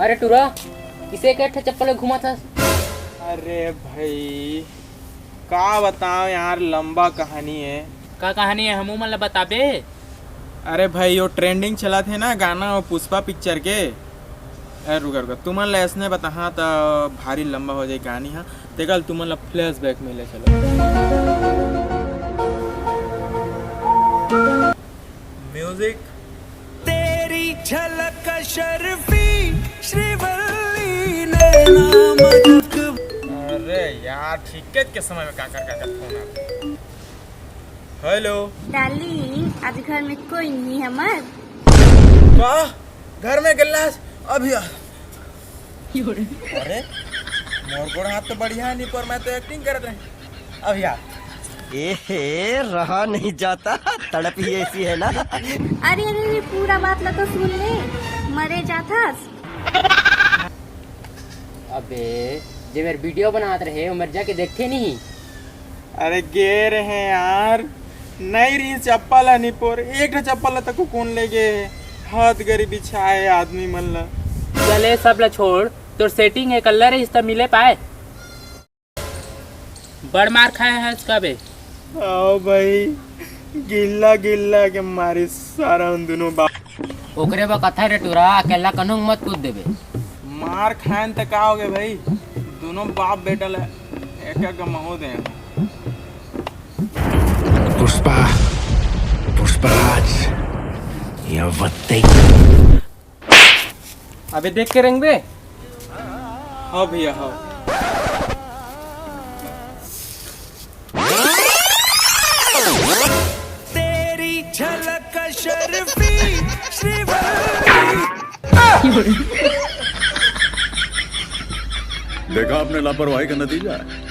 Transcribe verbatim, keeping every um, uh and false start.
अरे टुरा, किसे के ठे चप्पल में घूमत हस? अरे भाई, का बताओ यार, लंबा कहानी है। का कहानी है, हमू मन ला बताबे? अरे भाई, वो ट्रेंडिंग चलत हे ना गाना, वो पुष्पा पिक्चर के। अरे रुका रुका, तुमन ला ऐसने बताहा त भारी लंबा हो जाए कहानी हा। तेकर ले तुमन ला फ्लैशबैक में ले चलो। म्यूजिक। तेरी झलक अशरफी, श्रीवल्ली नैना मदक। अरे यार, ठीक के समय में काकर काकर फोन आ। हेलो। डार्लिंग, आज घर में कोई नहीं हमर। का? घर में गेलास? अभी आ। अरे, मोर गोड़ हाथ तो बढ़िया है नहीं, पर मैं तो एक्टिंग करत रहे। अभी आ। ए हे, रहा नहीं जाता, तड़प ही ऐसी है ना। अरे अरे अरे, पूरा बात ला तो सुन ले, मरे जाथस। अबे, जे मेर वीडियो बनात रहे, ओ मेर जाके देखे नहीं। अरे गे रहे यार, नहीं रही चप्पल ह निपोर, एक ठो चप्पल ला तको कौन ले गे हे? हद गरीबी छाए आदमी मन ला। चले सब ला छोड़, तोर सेटिंग एक अल्ला रहिस त मिले पाए। बड़ मार खाए हस का बे? आओ भाई, गिल्ला गिल्ला के मारी सारा उन दोनों बाप। ओकरे बर कथा रे टुरा, अकेला कन्हू मत कूद देबे। मार खाएन त का हो गए भाई, दोनों बाप बेटा ले एक एक महू दे। पुष्पा, पुष्पराज, या वत्ते। अबे देख के रेंगबे। हाँ भैया, हाँ। तेरी झलक अशरफी, श्रीवल्ली। देखा आपने लापरवाही का नतीजा है।